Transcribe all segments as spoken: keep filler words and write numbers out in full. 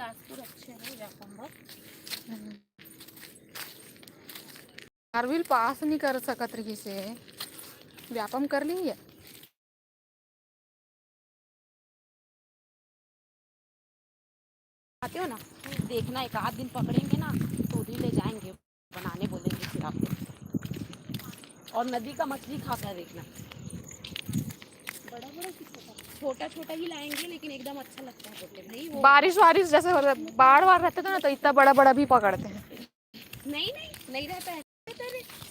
बिलासपुर अच्छे हे व्यापम बर। चार व्हील पास नहीं कर सकत रहिस हे, व्यापम कर ली हे। आते हो ना, देखना, एक आध दिन पकड़ेंगे ना, तो उधर ले जाएंगे, बनाने बोलेंगे फिर आपको। और नदी का मछली खा कर देखना, बड़ा बड़ा कि छोटा? छोटा छोटा ही लाएंगे, लेकिन एकदम अच्छा लगता है बोलते हैं। नहीं, वो बारिश वारिश जैसे हो रहा, बाढ़ वार रहते थे ना, तो इतना बड़ा बड़ा भी पकड़ते हैं। नहीं, नहीं, नहीं रहता है।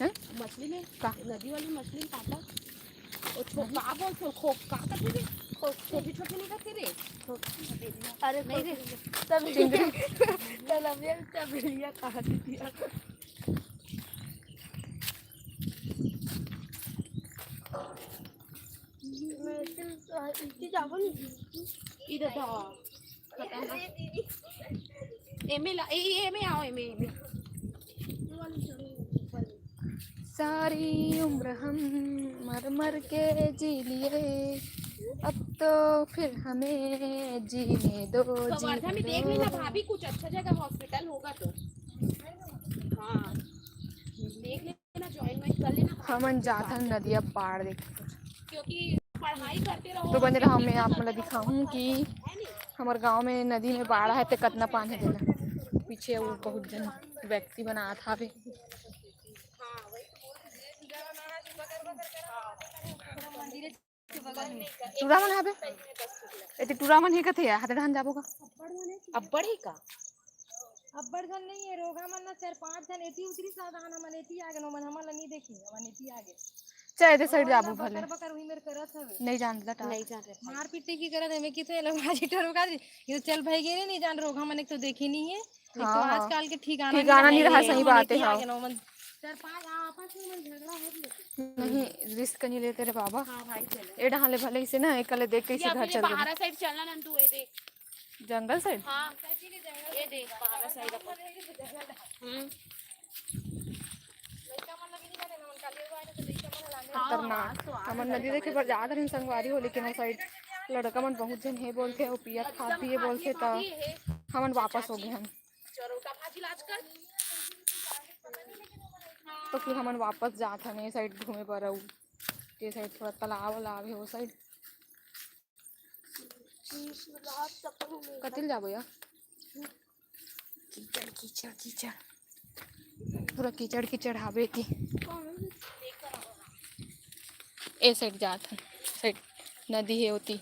हैं? मछली में का? नदी वाली मछली में काटा। वो छो-, का बोलते हो? खो-, का करते थे? खो-, छोटी छोटी नहीं करते थे? अरे नहीं रे। तब चिंगड़ी। तलबिया, तबेलिया कहा थी दिया। इधर था। एमे ला, ए, ए, एमे आओ, एमे, एमे। सारी उम्र हम मर मर के जी लिए, अब तो फिर हमें जीने दो, तो वर्धा में देख लेना भाभी, कुछ अच्छा जगह हॉस्पिटल होगा तो। हाँ, देख लेना, ज्वाइन वाइन कर लेना। हमन जाथन नदिया पार देखे। क्योंकि पढ़ाई करते रहो, तो बने रहो, मैं आप मन ला दिखाहूँ कि हमर गांव में नदी में बाढ़ आए ते कतना पानी हे तेला। पीछे वो बहुत झन व्यक्ति मन आत हावे। टूरा मन हावे, एती टूरा मन हे कथे, हाथे डहान जाबो का? अब्बड़ हे का? अब्बड़ झन नहीं हे, रोगहा मन ना चार पांच झन एती उतरी, साधारण हमन एती आगे, ओमन हमन ला नहीं देखी, हमन एती आगे। चाहे एती साइड जाबो भले। बकर बकर उही मेर करत हवे। नहीं जानता टा। नहीं जान रहे। मारपीट की करत हवे, किथे लोग आज ठरू का, ये चल भाई गे रे, नहीं जान, रोगहा मन एक तो देखी नहीं हे, एक तो हाँ, हाँ। आजकल के ठिकाना ठिकाना नहीं रहा, सही बात हे, हाँ। चार पांच आपस में मन झगड़ा हो गया। नहीं, रिस्क नहीं लेते रे बाबा। हाँ भाई, चलो। ए डहान ले भले इसे ना, एकले देख के इसे घर चल गए। पहाड़ा साइड चलना ना तू, ये देख। जंगल साइड? हाँ, ये देख, पहाड़ा साइड अपन। हम्म। खतरनाक। हमन नदी देखे बर जात रहिन संगवारी हो, लेकिन वो साइड लड़का मन बहुत झन हे बोलथे, वो पियत खात भी हे बोलथे, त हमन वापस हो गए हन। तो फिर हमन वापस जात हन ए साइड घूमे बर, अउ जे साइड थोड़ा तालाब वालाब हे वो साइड। कतिल जाबो यार? कीचड़, कीचड़, कीचड़। पूरा कीचड़, कीचड़ हावे की। ए साइड जात हन, साइड नदी हे ओती।